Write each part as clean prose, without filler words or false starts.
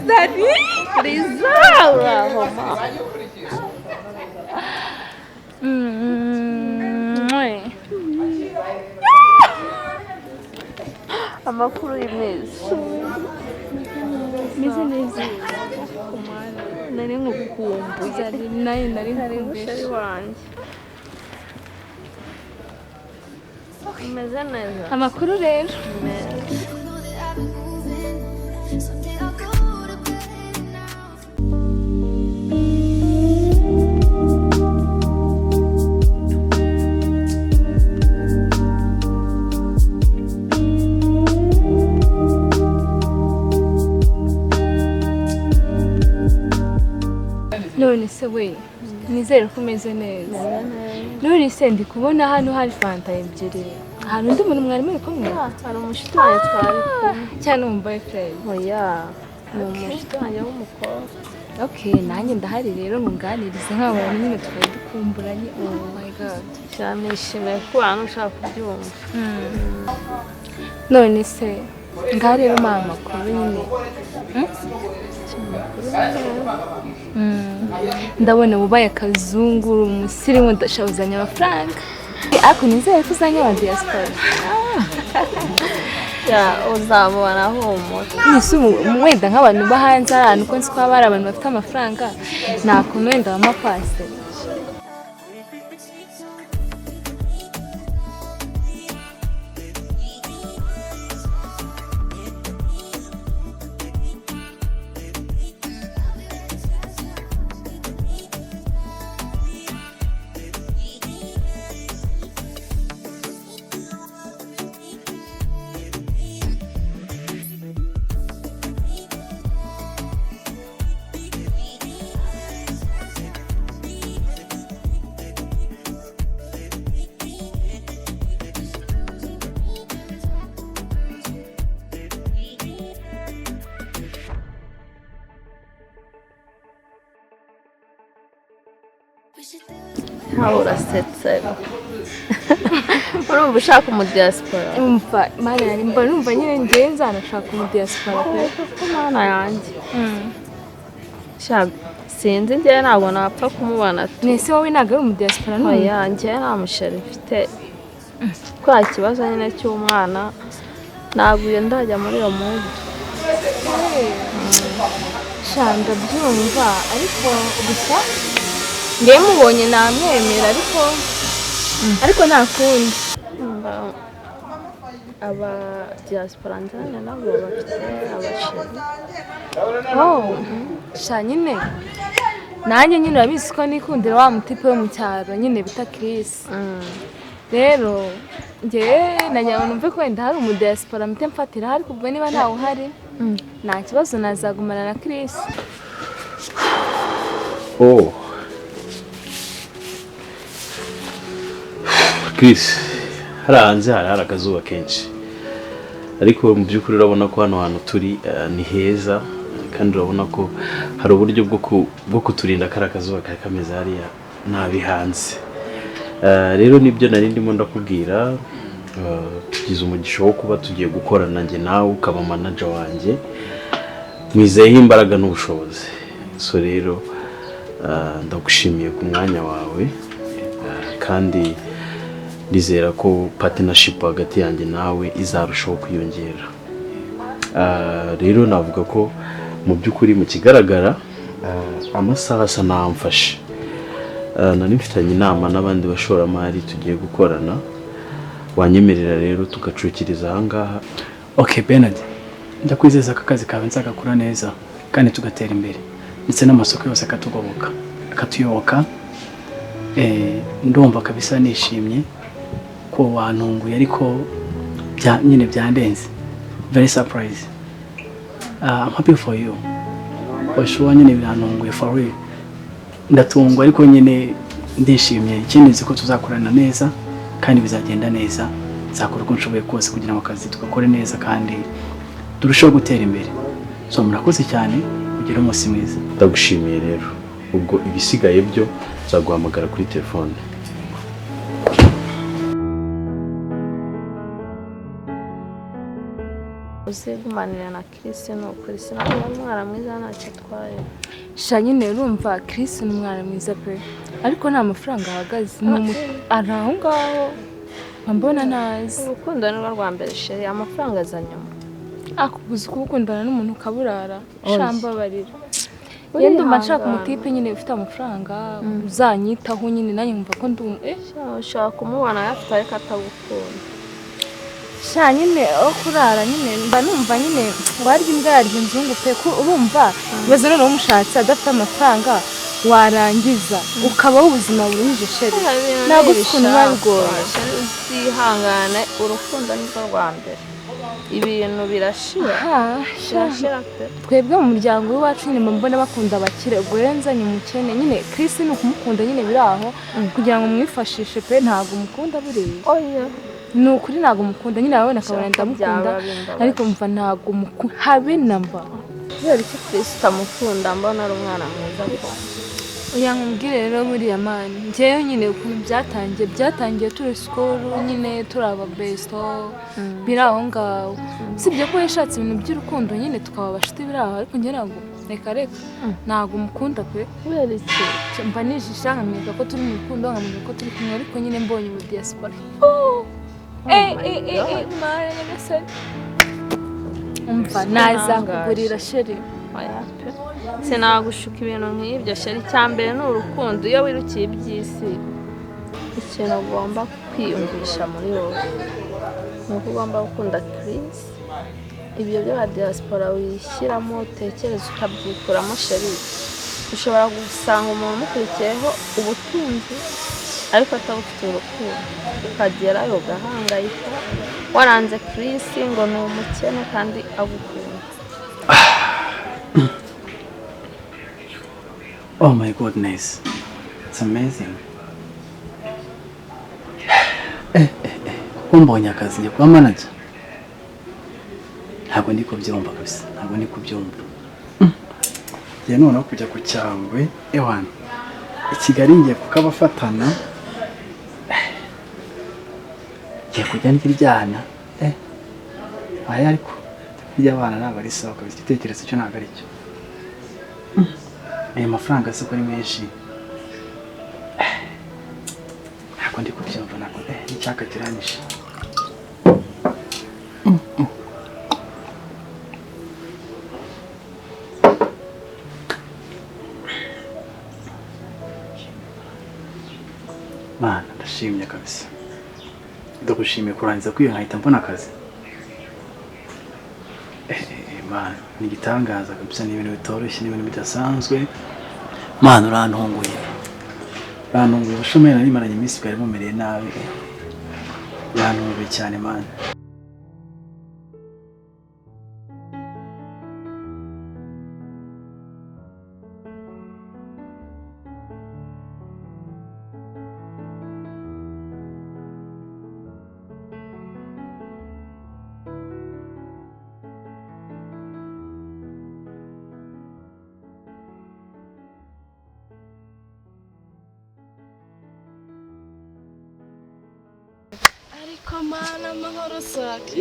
Zari. Liza, uraho ma. Amakuru y'imezi. Meze neza. Nari nkukumbuye. Zari, nayo nari nkukumbuye. Musheri wanjye. Umeze neza. Amakuru rero. None se we, nizere ko umeze neza. None se ndi kubona hano hari fanta ebyiri. Hari undi muntu mwari muri kumwe? Hari umushuti wanjye twari kumwe. Cyangwa umu boyfriend? Oya, ni umushuti wanjye w'umukobwa. Okay, nanjye ndahari rero nkunganirize nk'abantu nyine twari dukumburanye. Oh my God. Cyane nishimiye ko abantu ushaka kubyumva. None se ngaho rero mama amakuru nyine. Ndabona ubaye akazungu, uri umusirimu, ndashaka uzanye amafaranga. Ariko nizere ko uzanye aba diaspora. Ya, uzamubona humura. Nise wenda nk'abantu bo hanze hari ahantu ko nzi ko haba hari abantu bafite amafaranga, nta kuntu wenda bampa pasi. Ntawe urasetse. Urumva ushaka umudiaspora? Umva, mana yanjye, mba numva nyine njyewe nzanashaka umudiaspora pe. Kuko mana yanjye. Sha, sinzi njyewe ntabwo napfa kumubona tu. Nese wowe ntabwo ari umudiaspora n'umwe? Oya, njyewe nta musheri mfite. Kwa kibazo nyine cy'umwana, ntabwo iyo ndajya muri iyo mudu. Sha, ndabyumva, ariko gusa njyewe mubonye namwemera, ariko nta kundi. Aba diaspora nzanye nabo bafite abasheri. Oh, sha nyine nanjye nyine urabizi ko nikundira wa mutipe wo mu cyaro nyine bita Chris. Rero njyewe nagira ngo numve ko wenda hari umudiaspora mpite mfatira, ariko ubwo niba ntawe uhari nta kibazo nazagumana na Chris. Oh. Chris, hari hanze hari akazuba kenshi, ariko mu by'ukuri urabona ko hano hantu turi ni heza, kandi urabona ko hari uburyo bwo kuturinda kari akazuba kari kameze hariya nabi hanze. Rero nibyo nari ndimo ndakubwira, tugize umugisha wo kuba tugiye gukorana njye nawe ukaba manager wanjye, mwizeyeho imbaraga n'ubushobozi. So rero ndagushimiye ku mwanya wawe, kandi ndizera ko partnership hagati yanjye nawe izarushaho kwiyongera. Rero navuga ko mu by'ukuri mu kigaragara amasaha asa n'amfashe. Nari mfitanye inama n'abandi bashoramari tugiye gukorana, wanyemerera rero tugacukiriza aha ngaha. Okay Bernard, ndakwizeza ko akazi kawe nzagakora neza kandi tugatera imbere, ndetse n'amasoko yose akatugoboka akatuyoboka. Ndumva kabisa nishimye ko wantunguye, ariko nyine byandenze. Very surprise. I'm happy for you. For sure nyine birantunguye for real. Ndatungwa ariko nyine ndishimye. Ikindi nzi ko tuzakorana neza kandi bizagenda neza. Nzakora uko nshoboye kose kugira ngo akazi tugakore neza kandi turusheho gutera imbere. So murakoze cyane, ugire umunsi mwiza. Ndagushimiye rero. Ubwo ibisigaye byo nzaguhamagara kuri telefone. Uzigumanire na Chris, ni ukuri sinabona umwana mwiza, ntacyo atwaye. Sha nyine urumva Chris ni umwana mwiza pe, ariko nta mafaranga ahagaze, ni ari aho ngaho mbona ntazi. Urukundo ni rwo rwa mbere chérie, amafaranga aza nyuma. Akubuza kuba ukundana n'umuntu ukaburara. Oya. Sha mbabarira, yenda umva nshaka Urihangana. Umutipe nyine ufite amafaranga uzanyitaho nyine, nanjye nkumva ko ndi Sha, ushobora kumubona ayafite ariko atagukunda. Sha nyine aho kurara nyine mba numva nyine warya imbwa yarya inzungu pe, ko urumva ibaze noneho umushatse adafite amafaranga, warangiza ukabaho ubuzima buruhije chérie. Ntabwo uzi ukuntu biba bigoye. Chérie, uzihangane, urukundo ni rwo rwa mbere, ibintu birashira. Ha, sha. Birashira pe. Twebwe mu muryango w'iwacu nyine mba mbona bakunda abakire, ubwo rero nzanye umukene nyine Chris ni ukumukunda nyine biri aho kugira ngo mwifashishe pe, ntabwo mukunda buriya. Oya. Ni ukuri ntabwo mukunda nyine, ababona akabona ndamukunda. Byaba bimbabaje. Ariko mva ntabwo mukunda habe na mba. Kubera iki Chris utamukunda? Mbona ari umwana mwiza ko. Oya, nkubwire rero, buriya man, njyewe nyine ukuntu byatangiye turi school nyine, turi aba besto biri aho ngaho, usibye ko yashatse ibintu by'urukundo nyine tukaba abashuti biri aho, ariko njye ntabwo, reka reka, ntabwo mukunda pe. Kubera iki? Mba nijisha nkamwereka ko turi mu rukundo, nkamwereka ko turi kumwe, ariko nyine mbonye ubu diaspora, eh eh eh eh, Mana nyagasani, umva nazakugurira chérie. Oya pe, sinagushuka ibintu nk'ibyo chérie. Icya mbere ni urukundo. Iyo wirukiye iby'isi, ikintu ugomba kwiyumvisha muri wowe ni uko ugomba gukunda Chris. Ibyo by'aba diaspora wishyiramo utekereza ukabyikuramo chérie. Ushobora gusanga umuntu umukurikiyeho ubutunzi ariko atabufitiye urukundo, ukagerayo ugahangayika waranze Chris ngo ni umukene kandi agukunda. Oh my goodness. It's amazing. Eh. Kuko mbonye akazi njye kuba manager. Ntabwo ndi kubyumva kabisa. Ntabwo ndi kubyumva. Ngiye noneho kujya ku Cyangwe, ewana. I Kigali ngiye kukabafatana. Ngiye kujya ndyana. Aya ariko kurya abana ntabwo ari sawa kabisa. Igitekerezo cyo ntabwo ari cyo. Ayo mafaranga se ko ari menshi? Ntabwo ndi kubyumva, ntabwo n'icyaka kiranyishe. Mana, ndashimye kabisa, ndagushimiye kurangiza kwiga nkahita mbona akazi. Mana, ni igitangaza kabisa, ni ibintu bitoroshye, ni ibintu bidasanzwe. Mana, urantunguye, urantunguye. Ubushomeri nari maranye iminsi bwari bumereye nabi. Urantunguye cyane Mana. Ariko Mana, amahoro sake.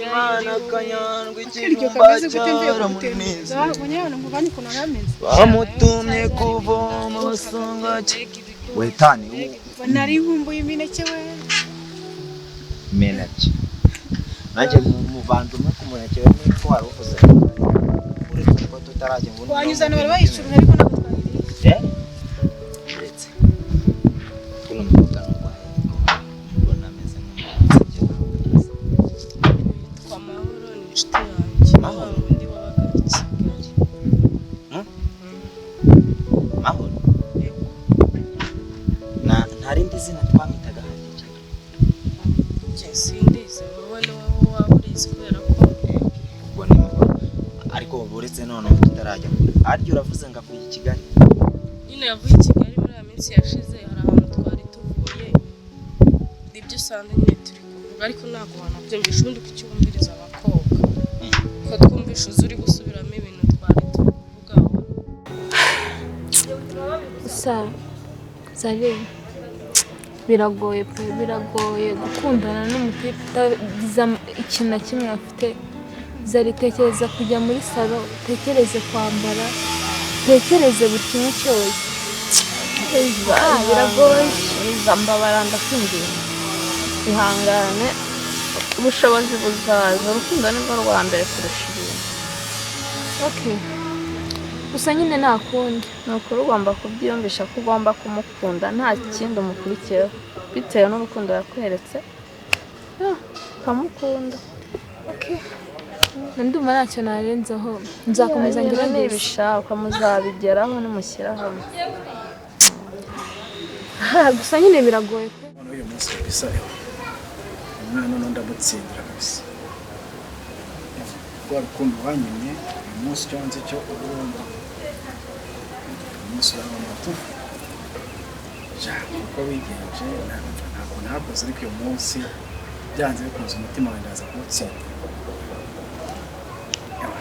Imana kanyandwi. Iryo kameze gute mvuye kugutembera munyabona ngo bani ukuntu arameze. Bamutumye kuvoma basonga wetani. Nari nkumbuye imineke we. Meneke nanjye muvanze umwe ku muneke we niko wari uvuze, uretse ko tutarajya ngo Wanyuzana bari bayicuruje ariko ntabwo twayiriye. Eh? Uretse kuno mukobwa n'urwaye mbona ameze nk'umuntu. Yitwa Mahoro, ni inshuti yanjye. Mahoro? Wa wundi wabaga i Kigali. Mahoro na nta rindi zina twamwitaga harya cyane? Njye sindizi, wowe ni wowe waba urizi kubera ko Ubwo ni Mahoro, ariko uretse noneho tutarajya kure, harya uravuze ngo avuye i Kigali? Nyine yavuye i Kigali muri ya minsi yashize, hari ahantu twari tuvuye, nibyo usanga nyine turi kuvuga, ariko ntabwo wanabyumvisha. Ubundi kucyumviriza abakobwa ko twumvisha uzi uri gusubiramo ibintu twari turi kuvuga. Gusa Zari, biragoye pe, biragoye gukundana n'umutipe utagize ikintu na kimwe afite. Zari, tekereza kujya muri salo, utekereze kwambara, utekereze buri kimwe cyose. Biragoye. Iza, mbabara, ndakwinginze, ihangane, ubushobozi buzaza. Urukundo nirwo rwa mbere kurusha ibintu. Okay, gusa nyine nta kundi. Ni ukuri, ugomba kubyiyumvisha ko ugomba kumukunda, nta kindi umukurikiyeho, bitewe n'urukundo yakweretse. Ukamukunda. Okay, ndumva ntacyo narenzaho, nzakomeza Ibintu ngerageze. Nibishaka muzabigeraho nimushyira hamwe. Gusa nyine biragoye pe. Uyu munsi kabisa, umwana noneho ndamutsindira kabisa. Rwa rukundo wanyimye, uyu munsi icyo nzi cyo urumva, uyu munsi urabona tu ja uko wigenje. Ntabwo nakoze, ariko uyu munsi byanze bikunze umutima wawe ndaza kuwutsinda. Yawa.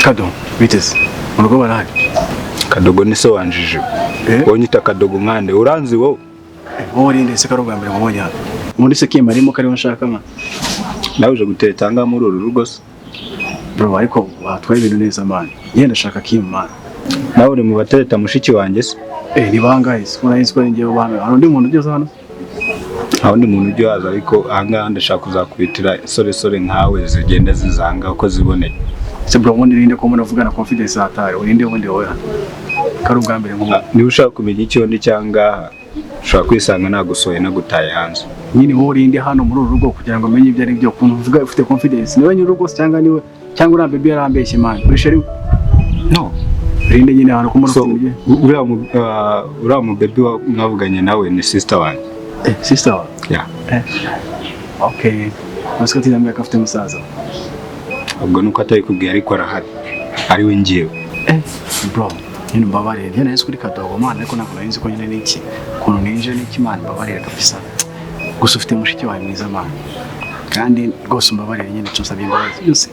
Kado, biteze mu rugo barahari? Kadogo ni so wanjije. Eh? Wowe unyita Kadogo nkande? Uranzi wowe? Wowe urinde se? Kari ubwa mbere mubonye hano muri se kima arimo kariho nshaka nka Nawe uje guteta ahangaha muri uru rugo se? Bro, ariko watwaye ibintu neza man, njye ndashaka Kim man. Nawe uri mu batereta mushiki wanjye se? Eh, ni bangahe se? Ko nari ko ngiye ubana, hari undi muntu ugeze hano? Nta wundi muntu ujya waza, ariko ahangaha ndashaka kuzakubitira insoresore nkawe zigenda zizanga uko ziboneye. Se bro, ubundi urinde ko umuntu avugana confidence hatari? Urinde ubundi wowe hano? Kari ubwa mbere nk'ubu. Niba ushaka kumenya icyo ndi cyangwa ushobora kwisanga nagusohoye nagutaye hanze. Nyine wowe urinde hano muri uru rugo kugira ngo umenye ibyo ari byo, ukuntu uvuga ufite confidence? Niwe nyiri urugo se cyangwa niwe, cyangwa uriya baby yarambeshye man, uri chéri? No. Urinde nyine hano ko muri So ufite ibyo? Uriya mu baby mwavuganye nawe ni sister wanjye. Eh, sister wawe? Yeah. Eh, okay, masiko tizambia ko afite musaza. Ubwo nuko atabikubwiye, ariko arahari, ari we ngewe. Eh bro, nyine mbabarire, njye nari nzi kuri Kadogo man, ariko ntabwo nari nzi ko nyine n'iki ukuntu ninje n'iki man. Mbabarire kabisa. Gusa ufite mushiki wawe mwiza man, kandi rwose umbabarire nyine, icyo nsabye imbabazi byose.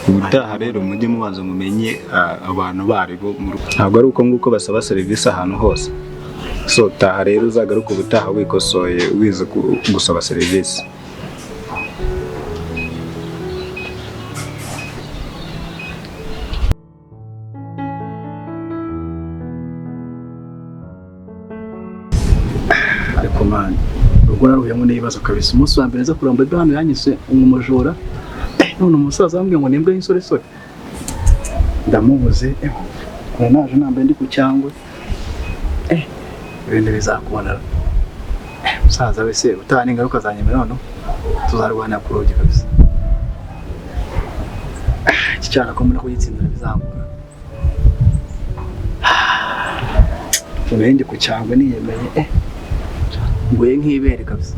Ubutaha rero mujye mubanza mumenye abantu bari bo mu rugo. Ntabwo ari uko nguko basaba serivisi ahantu hose. So taha rero, uzagaruke ubutaha wikosoye, wize gusaba serivisi. Ariko man, urugo naruhuyemo n'ibibazo kabisa. Umunsi wa mbere nza kuramba bebe hano yanyise umujura. None umusaza wambwiye ngo nimbwa y'insoresore ndamubuze. Kure naje nambaye ndi ku cyangwe. Ibintu bizakubonera. Umusaza wese utaha n'ingaruka zanyemera, noneho tuzarwanira ku rugi kabisa. Iki cyana ko mbona kugitsindira bizangora. Ubu ndi ku cyangwe niyemeye, nguye nk'ibere kabisa.